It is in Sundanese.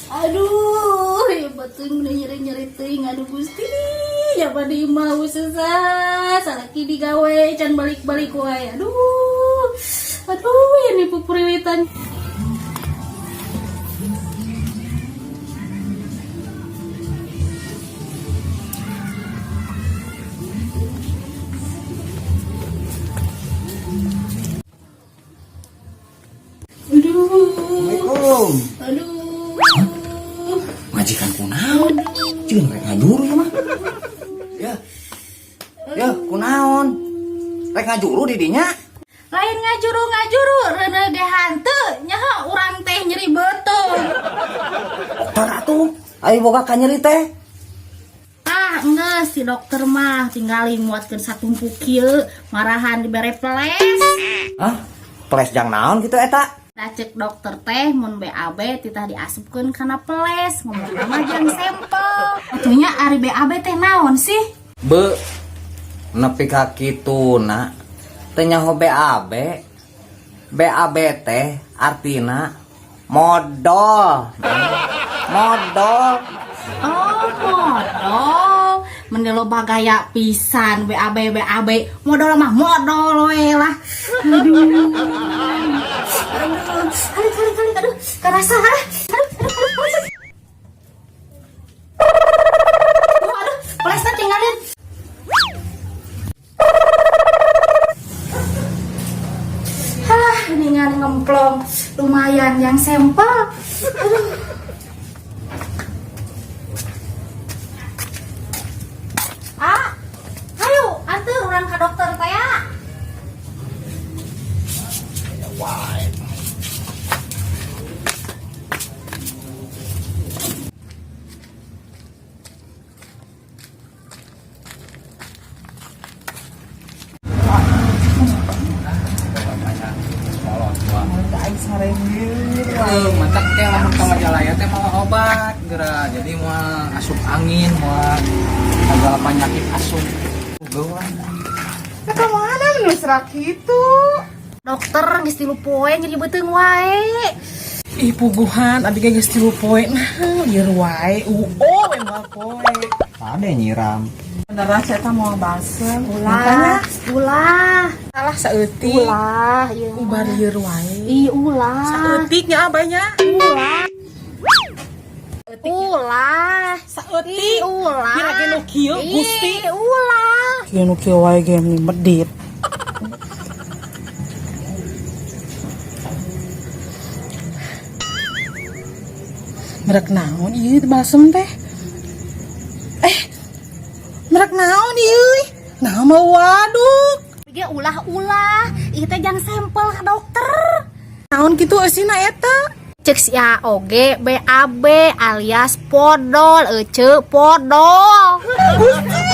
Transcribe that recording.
Aduh, ya betul nyeri-nyeri teuing, aduh Gusti. Ya pada imah susah, salaki digawe can balik-balik wae. Aduh. Aduh, ini pupuriwitan. Aduh. Assalamualaikum. Aduh. Majikan kunaon? Jeung rek ngajuru ya mah. Ya. Ya, kunaon? Rek ngajuru di dinya? Lain ngajuru-ngajuru, reuneuh ge hanteu, nyaho urang teh nyeri beuteung. Dokter atuh. Ayo boga ka nyeri teh. Ah, enggeus si dokter mah tinggali muatkeun satumpuk kieu, marahan dibere peles. Hah? Peles jang naon gitu eta? Da cek dokter teh mun BAB titah diasupkeun kana peles, ngomong mah jang sampel. Atunya ari BAB teh naon sih? Be nepi ka kituna teu nyaho BAB. BAB teh artina modol. Modol. Oh, modol. Meni loba gaya pisan BAB BAB. Modol mah modol we lah. Aduh. Aduh, aduh, aduh, aduh, aduh, karasa. Aduh, aduh, aduh, aduh. Aduh, pelesna tinggalin. Halah, mendingan ngemplong. Lumayan yang sampel. Aduh. Ah, ayo, anter urang ke dokter teh ya. Wae. Matak teh lamun ka Majalaya teh mawa obat geura, jadi moal asup angin, moal segala penyakit asup. Geuang. Ya kemana menusrak gitu? Dokter geus 3 poe nyeri beuteung wae. Ih puguhan, abi ge geus 3 poe. Nah, lieur wae. Uo we moal poe. Ada nyiram. Beneran saya teh mau balsem. Ulah, ulah, Salah saeutik. Ulah, ieu. Ubar lieur wae. Ih, ulah. Saeutik nya abahnya. Ulah. Ulah. Saeutik. Ih, ulah. Kira ge nu kieu, Gusti. Ih, ulah. Kieu nu kieu wae ge meni medit. Merek naon ieu balsem teh? Merek naon ieu? Nah mau waduk. Ge ulah-ulah, ieu teh jang sampel ka dokter. Naon kitu eusina eta? Cek si A oge BAB alias podol, ece podol. Gusti.